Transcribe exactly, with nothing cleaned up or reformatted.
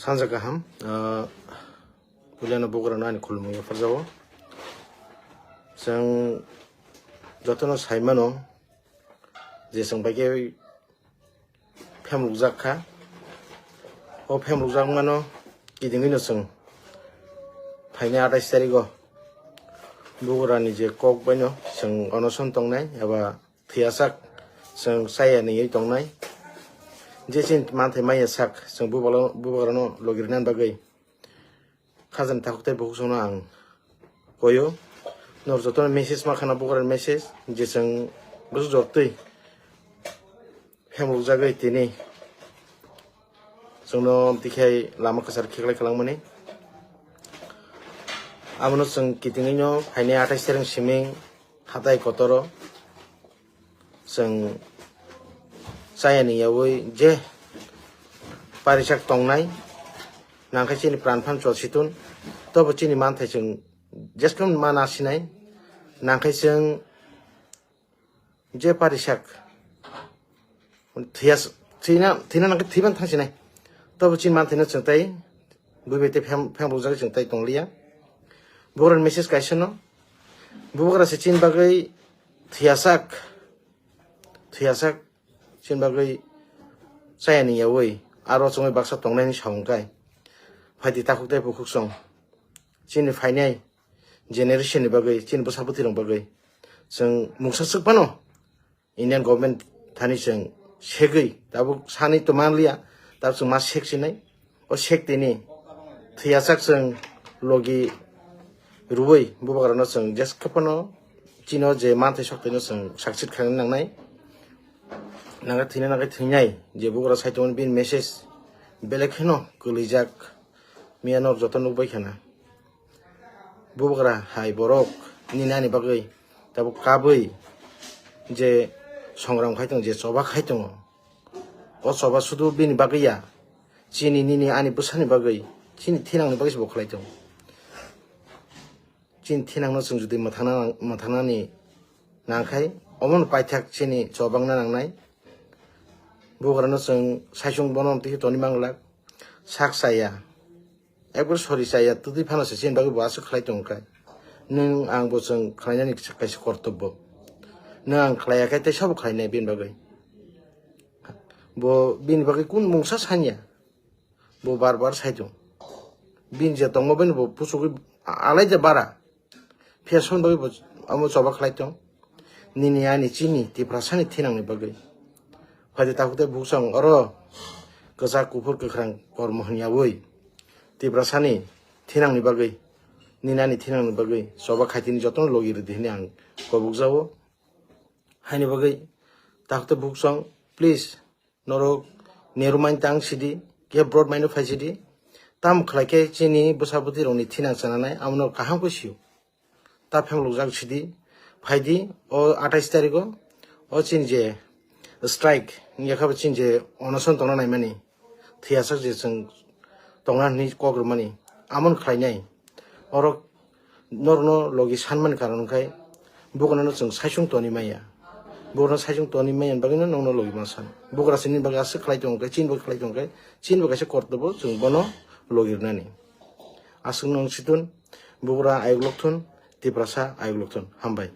Sanja kaham, ah, puilano bugrano ani khulumung yapharjago. Chwng jotono saimano je chwng bai khe phemlukjak kha. O phemlukjakmano kidingwino chwng phainai atais tarigo bugrani je kok baino chwng onoson tongnai eba thwiyasak chwng chaya ningwi tongnai. Je chini manthai maya sak chwng bubalo-, bubagrano logirina bagwi khajani takhuk tei bukhuk chwngno ang koyo. Nor jotono message ma khana bugrani message je chwng bwswk jortwi phemlukjagwi tini chwngno tikhai lama kwchar khiklai kwlangmani. Abono chwng kitingwino phainai atais sereng siming hatai kotoro chwng chayani yawi je parisak tongnai, nangkhe chini pran phan chositun, tobo chini manthai chwng jeskham ma nasinai, nangkhe chwng je parisak thwiya, thwina, thwina nangkhe thwiban thangsinai. Tobo chini manthai no chwng tai buibai tei pheng, pheng bukjagwi chwng tai tongliya. Bugrani message kaisa no, bubagra se chini bagwi thwiyasak, thwiyasak chini bagwi chayani yawi aro chwngwi baksa tongnai hinwi sa hwn kai. Phaidi takhuk tei bukhuk chwng chini phainai generation ni bagwi, chini bwsa bwtwi rok bagwi chwng mungsa swk phano Indian government thani chwng segwi tabuk sani to manliya, tabuk chwng ma sek sinai. O sek tini thwiyasak chwng logi rwui bubagrano chwng jeskhapano chino je manthai sokthai no chwng succeed khaina nangnai. Nangkhe thwina nangkhe thwinai je bubagra sai tongmani bini message belai kheno kwlwijak. Miya nok joto nukbai khana. Bubagra hai borok nini ani bagwi tabuk kabwi je songram khai tongo, je choba khai tongo. O choba sudu bini bagwi ya, chini nini ani bwsani bagwi, chini thinangni bagwi se bo khlai tongo. Chini thinangno chwng jodi mwthangna, mwthangnani nangkhai, omono paithak chini chobangna nangnai. Bugrano chwng saichung bono twi toni manglak, sak chaya. Ekbar sori chaya twtwi phano se chini bagwi bo aswk khlai tongo khe. Nwng ang bo chwng khlainani kaisa kortobbo. Nwng ang khlaiya khe tei sabo khlainai bini bagwi. Bo bini bagwi kun mungsa sanya. Bo bar bar sai tongo. Bini je tongma bini bo puchugwi alai je bara. Phiya son bagwi bo amo choba khlai tong. Nini ani chini Tiprasani thinangni bagwi. Phaidi takhuk tei bukhuk chwng oro kwchak kuphur kwkhrang kormo hwnyawi Tiprasani thinangni bagwi, nini ani thinangni bagwi choba khaitini jotono logi rwdi hwnwi ang kobokjago. Haini bagwi takhuk tei bukhuk chwng, please, norok narrow mind tang sidi, khe broad mind phai sidi. Tamo khlai khe chini bwsa bwtwi rokni thinang chananai, amo norok kaham khe sio. Ta phemlokjak sidi, phaidi o atais tarigo, o chini je strike wngya kha, bo chini je onoson tongna naimani, thwiyasak je chwng tongna hwnwi kok rwmani, amon khlainai. Oro norokno logi sanmani karon wngkhai, bugrano chwng saichung toni maya. Bugrano saichung toni maya bagwino nokno logi ma san. Bugra se nini bagwi aswk khlai tongo khe, chini bagwi khlai tongo khe, chini bagwi kaisa kortobo chwng bono logi rwnani. Aswkno wng situn, bugra ayuk lok thun, Tiprasa ayuk lok thun. Hambai.